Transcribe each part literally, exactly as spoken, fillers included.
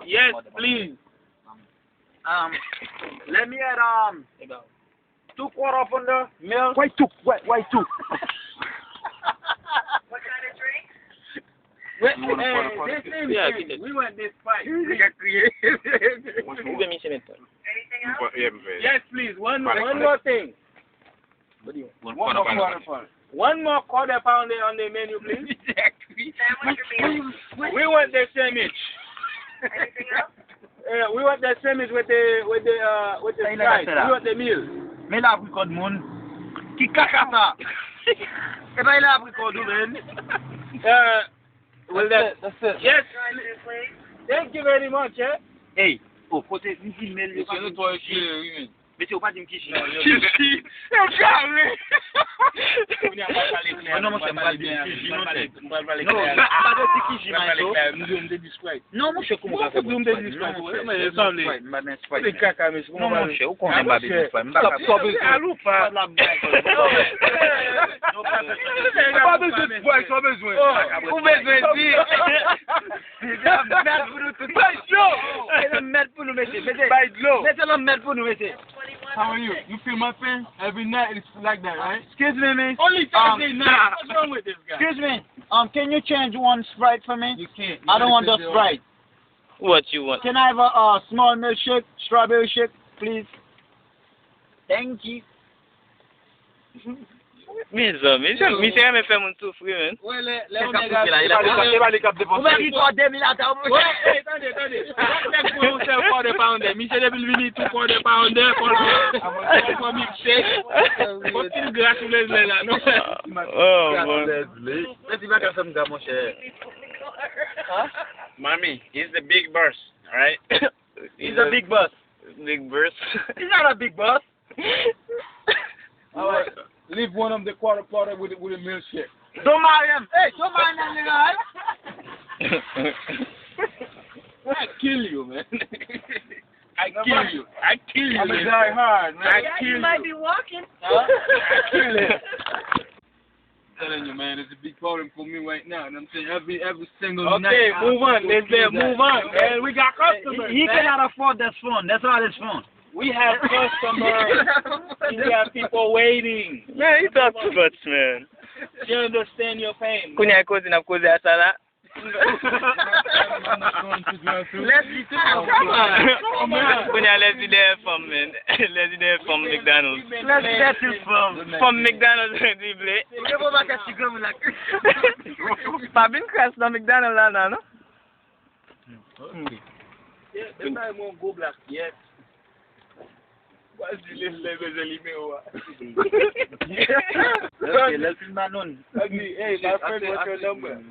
Yes, please. Um, let me add, um, two quarter pound of milk. Why two? Why, why two? What kind of drink? Wait, eh, this thing, yeah, we want this spice. Ou gen misye menm. Anything else? Yes, please. One, one more thing. What do you want? One more quarter pounder. One more quarter pounder on the menu, please. Sandwich or meal? We want the sandwich. Anything else? Uh, we want the sandwich with the, with the, uh, with the fries. We want the meal. Men laprikòd moun. Ki kaka sa? E pa laprikòd ou, men. Uh, well, that's it. Yes. Thank you very much, eh? Hey, oh, kote m di men yo pa. Mesye, nou twò ekilere, wi, men. Mesye, ou pa di m ki ji. Ki ji? Yo kare. Mwen non, monchè, m pral di ki ji, monchè. Non, m pa di ki ji, Maestro. Non, monchè, kòman ou ka fè m di Sprite? Non, monchè, ou konnen m pa bezwen Sprite. M pa ka. Sa w bezwen? Ou pa bezwen Sprite, sa w bezwen? Ou bezwen di. Se lanmèd pou nou tout. Bay dlo! Se lanmèd pou nou, mesye. Mesye, bay dlo! Mesye, lanmèd pou nou, mesye. How are you? You feel my pain? Every night it's like that, right? Excuse me, miss. Only Thursday night. What's wrong with this guy? Excuse me. Um, can you change one Sprite for me? You can't. I don't want the Sprite. What you want? Can I have a, a small milkshake, strawberry shake, please? Thank you. Mezanmi, misye, misye renmen fè moun soufri, men. Ou wè, lè, lè yon nèg ap, e pa li k ap depanse. Ou wè, li pran de mil ata, ou wè. Tande, tande. Lè nèg pran yon sèl quarter pounder, misye depi l vini, two quarter pounder, fò l mikse. Bon, ti gras ou vle la, non? Oh, bon. Mami, it's the big boss, right? He's a big boss. Big boss. He's not a big boss. All right. Leave one of the quarter pounder with, with a milkshake. Don't mind him. Hey, don't mind that nigga, right? I kill you, man. I kill you. I kill you, man. I'm a die hard, man. I kill you. You might be walking. Huh? I kill him. Telling you, man, it's a big problem for me right now. You know what I'm saying? Every, every single night. Okay, move on. Let's say move on, man. We got customers, man. He cannot afford this phone. That's not his phone. We have customers. We have people waiting. Man, you talk too much, man. They understand your pain. Kounye a koze n ap koze a sa la. Leslie, tout moun. Kounye a Leslie dèyè fanm, man. Leslie dèyè fanm McDonald's. Leslie dèyè tout fanm. Fanm McDonald's, Leslie vle. Ou gen bon bagay ti granmoun la. Pa vin kras nan McDonald's la, non, non? Yeah, that's why I'm on Go Black. Yes. What's the list? Let me tell you, man. Okay, let's see my name. Ugly. Hey, my friend, what's your number? Okay.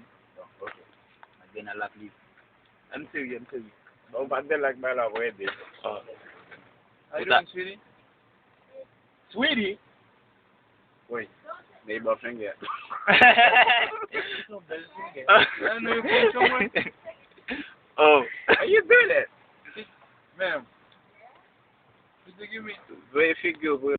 Again, I love you. I'm serious, I'm serious. Don't bother like my love already. How you doing, sweetie? Sweetie? Wait. Neighbor finger. I know you from somewhere. Oh. How you doing that? Ma'am. Voye figi w pou